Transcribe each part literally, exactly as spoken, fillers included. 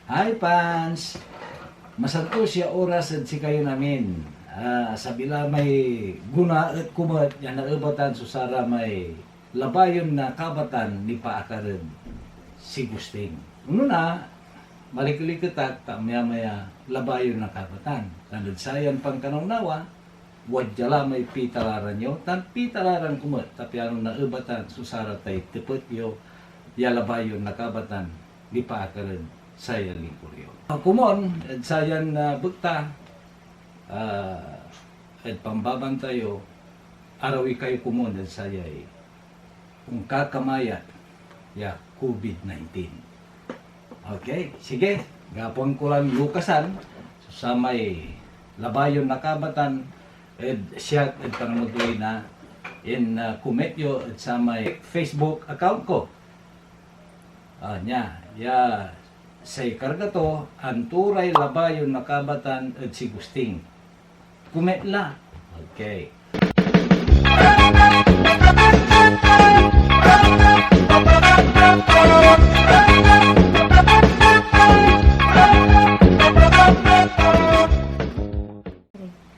Hi, fans! Masantos ya oras ed sikayon amin. Ah, sabi la may gunaet ko met ya naebatan so saramay labayon na kabatan nipaakar ed si Gusting. Onona, malikeliket ak ta maya-maya labayon na kabatan. Tan ed sayan pankanawnawa, wadya la may pitalaran yo, tan pitalaran ko met ta piano naebatan so saratay tepet yo ya labayon na kabatan nipaakar ed sayan lingkor yo. Komon ed sayan, ah, bekta, ah, ed pambabantay yo, arawi kayo komon ed sayay onkakamayat ya covid nineteen. Okay, sige, gapoan ko lan lukasan so samay labayon na kabatan ed siak ed panamegley na in, ah, comment yo ed samay Facebook account ko. Ah, nia, ya say karga to, anto ray labayon na kabatan ed si Gusting. Comment la. Okay.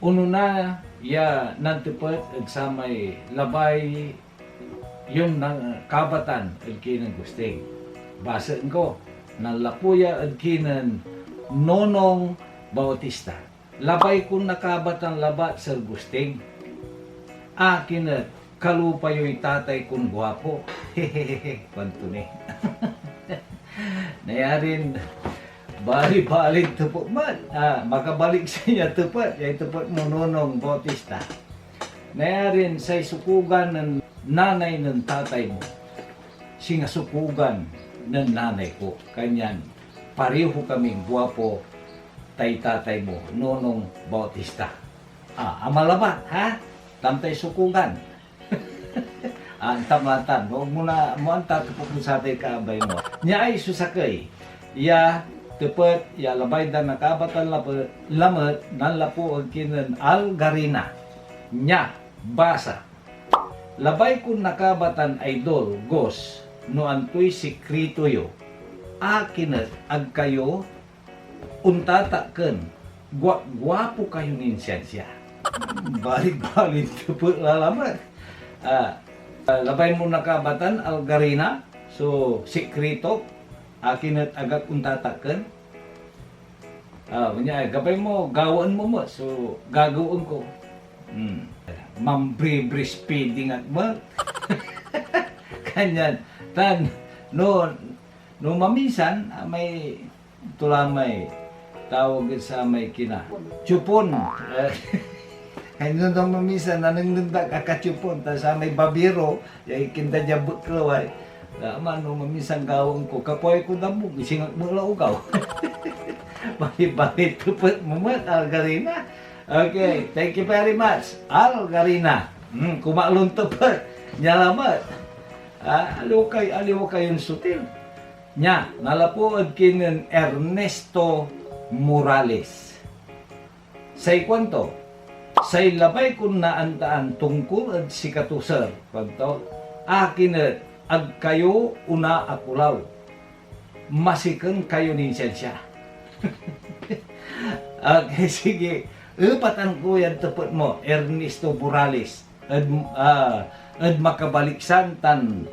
Onona ya nantepet ed samay labay yon na-, kabatan ed kinen Gusting. Basaen ko, nanlapu ya ed kinen Nonong Bautista. "Labay kon nakabatan labat, Sir Gusting. Akin et kalupa yoy tatay kon guapo?" Kuanto ni. Nayarin bali-balin tepet man. Ah, makabalik siya tepet, ya itepet mo, Nonong Bautista. Nayarin say sukogan nen nanay nen tatay mo, singa sukogan nen nanay ko. Kanyan pareho kaming guapo tay tatay mo, Nonong Bautista. Ah, amalabat, ha? Tamtay sukogan. Ah, antam la tan. Huwag mo na, mo anta tepet ed satay kaabay mo. Niay so sakey ya tepet ya labay dan nakabatan lamet, lamet, nanlapu ed kinen Al Garina. Nia, basa. "Labay kon nakabatan, Idol Gus, no antoy sikrito yo. Akin et ag kayo ontatakken, gua-, guapo kayo nin siansia?" Balik-balik tepet la lamet. Ah, ah, labay mo nakabatan, Al Garina, so sikrito, akin et agak ontatakken? Ah, onya, gabay mo, gawaen mo met so gagawaen ko. Hmm. Mambre-breastfeeding ak met. Kanyan, tan, no, no maminsan, ah, may tula may tawag ed samay kina, chupon. Eh, ay, no, no maminsan, nanengneng da ak a kachupon, ta samay babiro, ya ikinda dia beklew ay. Ama, no maminsan gawaen ko, kapoy ko dambog, isingak mo la ogaw. Bali-bali tepet mo met, Al Garina. Okay, thank you very much, Al Garina. Hmm, kumaklon tepet. Nia lamet. Ah, aliwa kay, aliwa kayon sutil. Nia, nanlapu ed kinen Ernesto Morales. Say kuanto, "Say labay kon naandaan tongkol ed sikato, sir," kuanto, "akin et ag kayo onaakulaw? Masiken kayo nin siansia?" Okay, sige. Epatan ko yan tepet mo, Ernesto Morales, ed, ah, ed makabaliksan tan,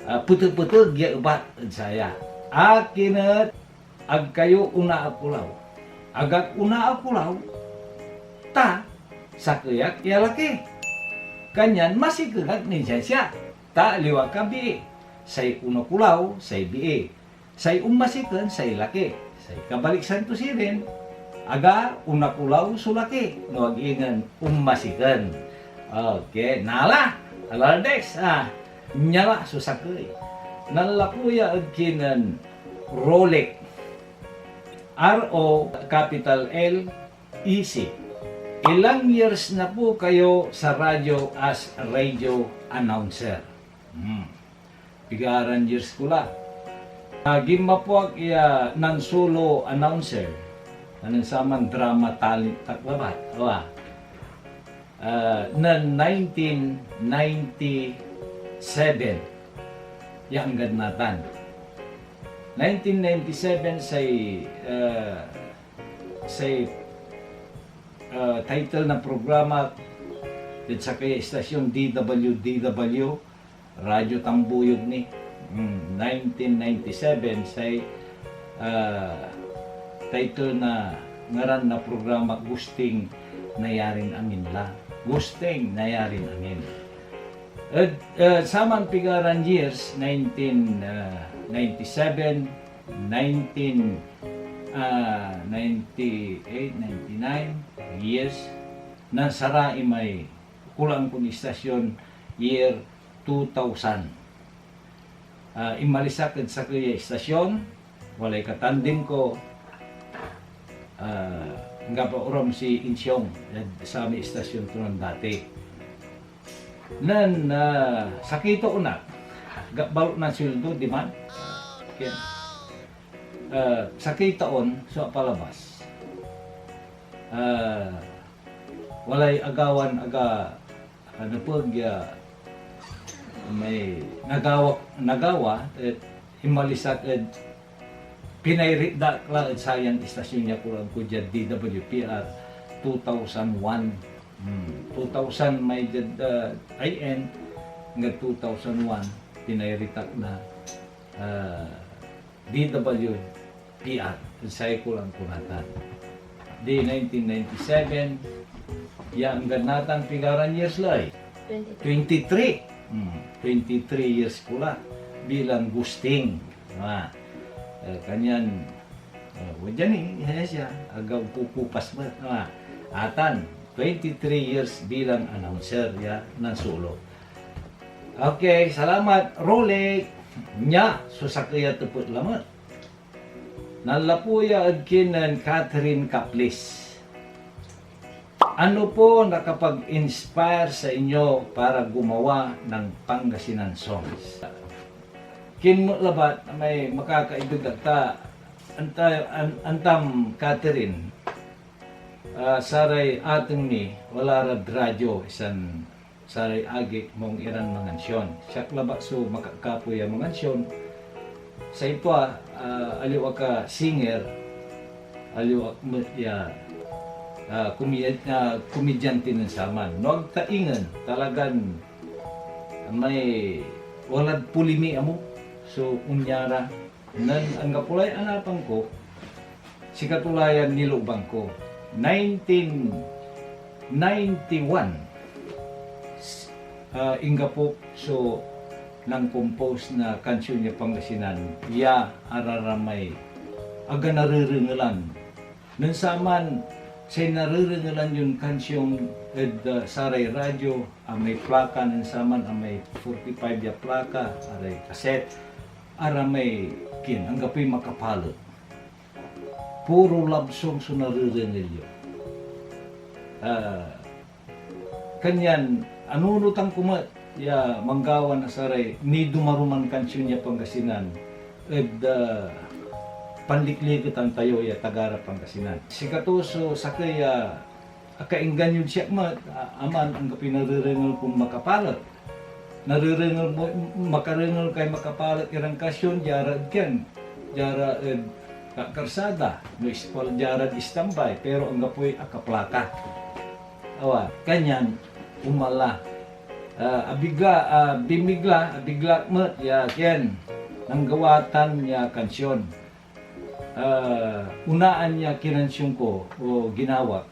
ah, petepeteg ya ebat ed saya. Akin et ag kayo onaakulaw? Agak onaakulaw, ta sakey ak ya laki. Kanyan masiken ak nin siansia, ta aliwa ak a bii. Say onakulaw, say bii. Say onmasiken, say laki. Say kabaliksan to sirin, aga onakulaw so laki, no ag ingen onmasiken. Okay, nala, alaldex, ah, nia la so sakey. Nanlapu ya ed kinen Rolek, R O capital L E C. "Ilang years na po kayo sa radyo as radio announcer?" Hmm. Pigaran years ko la. Ah, ginma po ak ya nansolo announcer. Nen saman drama talent ak labat. Wa. Ah, nen nineteen ninety-seven ya anggad natan. Nineteen ninety-seven say, ah, say, ah, title na programa ed sakey a istasyon, D W D W, Radyo Tambuyog ni. Hmm, nineteen ninety-seven say, ah, title na ngaran na programa, Gusting Nayarin Amin La. Gusting Nayarin Amin. Ed, ah, saman pigaran years, nineteen, ah, ninety-seven, nineteen, ah, ninety-eight, ninety-nine years, nansara imay kulaan kon istasyon, year two thousand. Ah, inmalis ak ed sakey a istasyon, walay katandem ko, ah, anggapo orom si Insyong ed samay istasyon to nen dati. Nen, ah, sakey taon ak, ga-, balot na sueldo, diman. Kaya, ah, sakey taon so apalabas. Ah, walay agawan aga, ah, nepeg ya may nagawa, nagawa, et inmalis ak ed pinairit da ak la ed sayan istasyon ya kulaan ko diad D W P R two thousand one. Hmm, two thousand may diad, ah, I N, hanggan two thousand one, pinairit ak na, ah, D W P R, ed say kulaan ko natan. Di nineteen ninety-seven, ya anggad natan, pigaran years lay? Twenty-three. Twenty-three. Hmm, twenty-three years ko la bilang Gusting. Ah, eh, kanyan, eh, wadya ni, eh, siya, agaw kukupas met. Ah, atan, twenty-three years bilang announcer, ya, nansolo. Okay, salamat, Rolex. Nia so sakey a tepet lamet. Nanlapu ya ed kinen Catherine Caplis. Ano po nakapag-inspire sa inyo para gumawa ng Pangasinan songs? Kinmet labat may makakaibig ak ta, anta-, an-, antam, Catherine, ah, saray ateng mi, wala rad radyo, isan saray agik maong iran mangansyon. Siak labat so makakapoy a mangansyon. Say tua, ah, aliw ak a singer, aliw ak met ya, ah, komi-, ah, komedyante nen saman. No ag ta ingen, talagan may walad pulimi amo so onya ra. Nen anggapo lay anapen ko, sikato la yan nilooban ko. Nineteen ninety-one, s-, ah, inggapok so nang-compose na kansion ya Pangasinan ya araramay aga narerengelan. Nen saman say narerengelan yon kansion ed, ah, saray radyo a may plaka, nen saman a may forty-five ya plaka, aray kaset, aramay kin, anggapoy makapalet. Puro love song so narerengel yo. Ah, Kanyan anunotan ko met ya manggawa na saray nidumaruman kansion ya Pangasinan ed, ah, panlikliketan tayo ya taga ra Pangasinan. Sikato so sakey a akainggan yod siak met, a-, aman anggapoy narerengel kon makapalet. Narerengel mo, makarengel kay makapalet iran kansion, dia ra ed ken, dia ra ed ka-, karsada, no ispal dia rad istambay, pero anggapoy akaplaka. Awa, kanyan, omala. Ah, abigla, ah, bimigla, abigla met ya ken, nanggawatan ya kansion. Ah, onaan ya kinansion ko, o ginawak.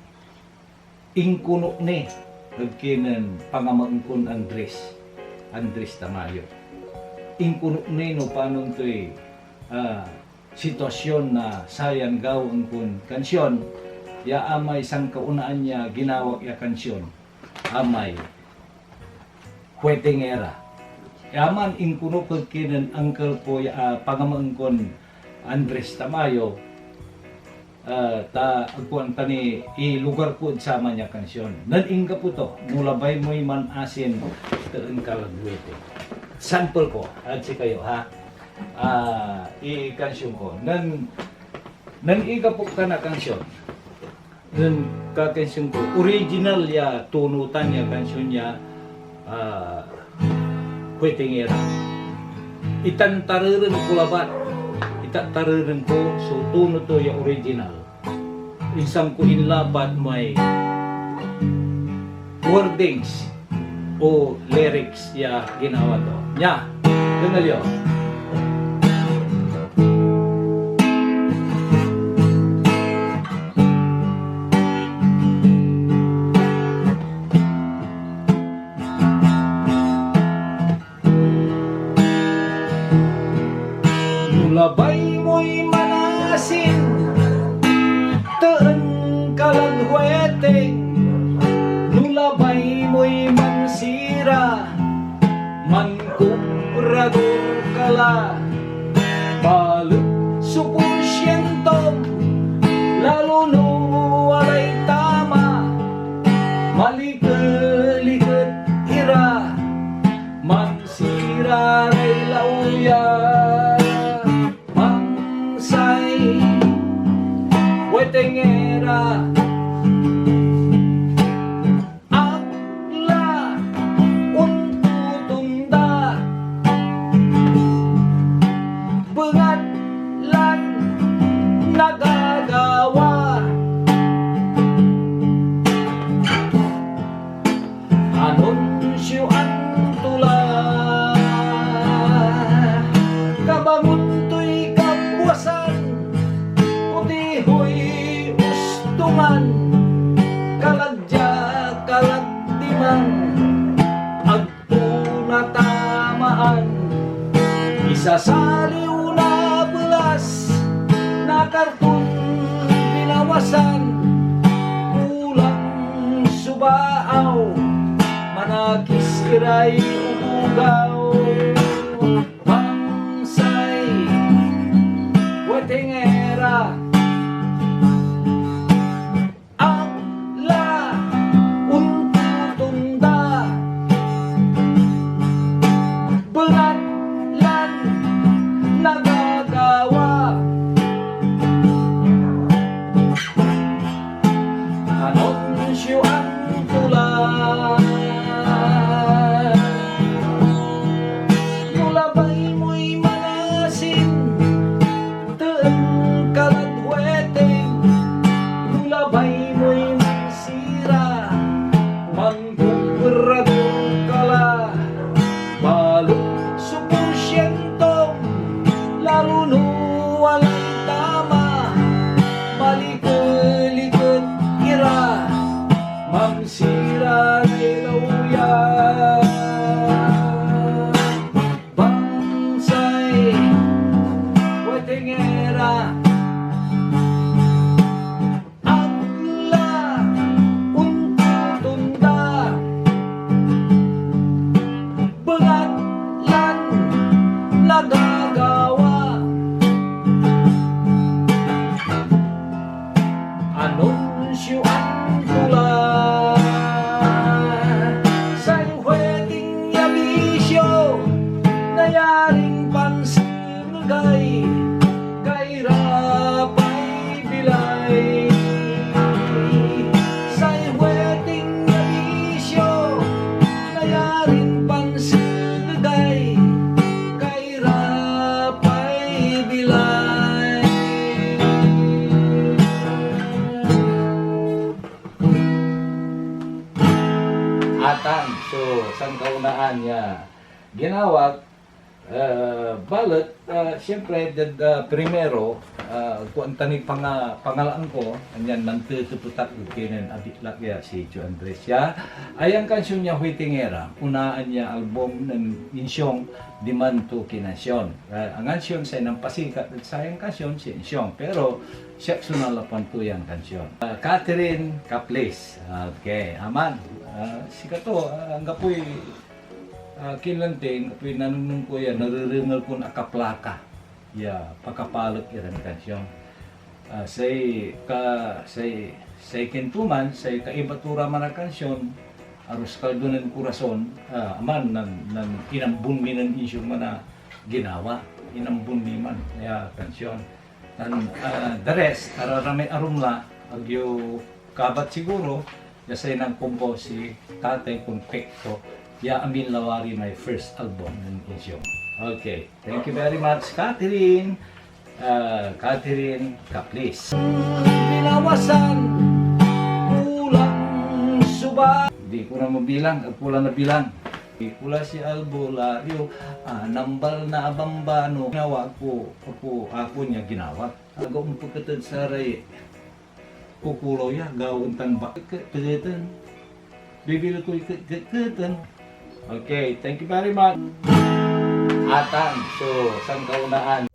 Inkunok ni ed kinen pangamaen kon Andres, Andres Tamayo. Inkunok ni no panon toy, ah, sitwasyon na sayan gawaen kon kansion, ya amay sankaonaan ya ginawak ya kansion, amay Huetengera. Ya aman inkunok ed kinen uncle ko ya, ah, pangamaen kon Andres Tamayo, ah, ta agko amta ni ilugar ko ed saman ya kansion. Nen inggapo to, no labay moy manasin, teen ka lad Hueteng. Sample ko, ed sikayo, ha? Ah, ikansion ko. Nen, nen igapok ka na kansion, nen kakansion ko, original ya tono tan ya kansion ya, ah, Huetengera. Itantareren ko labat. Tatarereng ko so tono to ya original. Insan ko inlapat may wordings o lyrics ya ginawa to. Nia, dengel yo. No labay moy manasin, teen ka lad hueteng. No labay moy mansira, mankobrador ka la. Balet so porsientom, lalo no walay tama, malikeliket ira. Man sira ray lawya, mansay wetengera. Ag la ontotonda, bengatlan nagagawa. Anunsioan to la, kabangon toy kabwasan, puti hoy ustongan, kaladya, kalad diman, agto natamaan. Isasaliw na belas na karton binawasan, kulang so baaw, manakis iray ubugaw. Mansay wetengera, ag la ontotonda, bengatlan nagagawa. Anunsioan to la, no labay moy manasin, teen ka lad hueteng. No labay moy mansira, mankobrador ka la. Balet so porsientom, lalo no walay tama, malikeliket ira, mansira ray lawya. Mansay wetengera, ag la ontotonda, bengatlan nagagawa. Anunsioan to la, say hueteng ya bisyo, nayarin pansenegay, kairapay bilay. Say hueteng ya bisyo, nayarin pansenegay, kairapay bilay. Atan so sankaunaan ya ginawak, eh, balet, eh, siyempre, dad, eh, primero, eh, kuan ta ni panga-, pangalaan ko, anyan nantetepetak ed kinen abitlak ya si Tio Andres ya. Ayan kansion ya Huetengera, unaan ya album nen Insyong, diman to kinansion. Eh, ang ansion say nampasikat ed sayan kansion si Insyong, pero siak so nanlapuan to yan kansion. Ah, Catherine Caples. Okay, aman. Ah, sikato, ah, anggapoy, ah, kinlante, anggapoy nanengneng ko yan, narerengel kon akaplaka ya pakapalek iran kansion. Ah, say ka-, say, say kintuman, say kaiba to ra man a kansion, Aroskaldo nen Corazon, ah, aman nan, nan inambun mi nen Insyong man a ginawa, inambun mi man ya kansion. Tan, ah, the rest, araramay arum la, agyo kabat siguro, ya say nan-compose si Tatay kon pekto, ya amin lawari may first album nen Insyong. Okay, thank you very much, Catherine. Ah, Catherine Caplis. Binawasan, kulang so ba- Di ko na mabilang, kulang na bilang. Pula si Albularyo, ah, nambal na abambano. Ginawa ko, apo, ako niya ginawa. Aga ompeket ed saray kukulaw ya, gawaen tan bakeketen. Bibili koy ke-, ke-, keten. Okay, thank you very much. Atan, so, sankaunaan.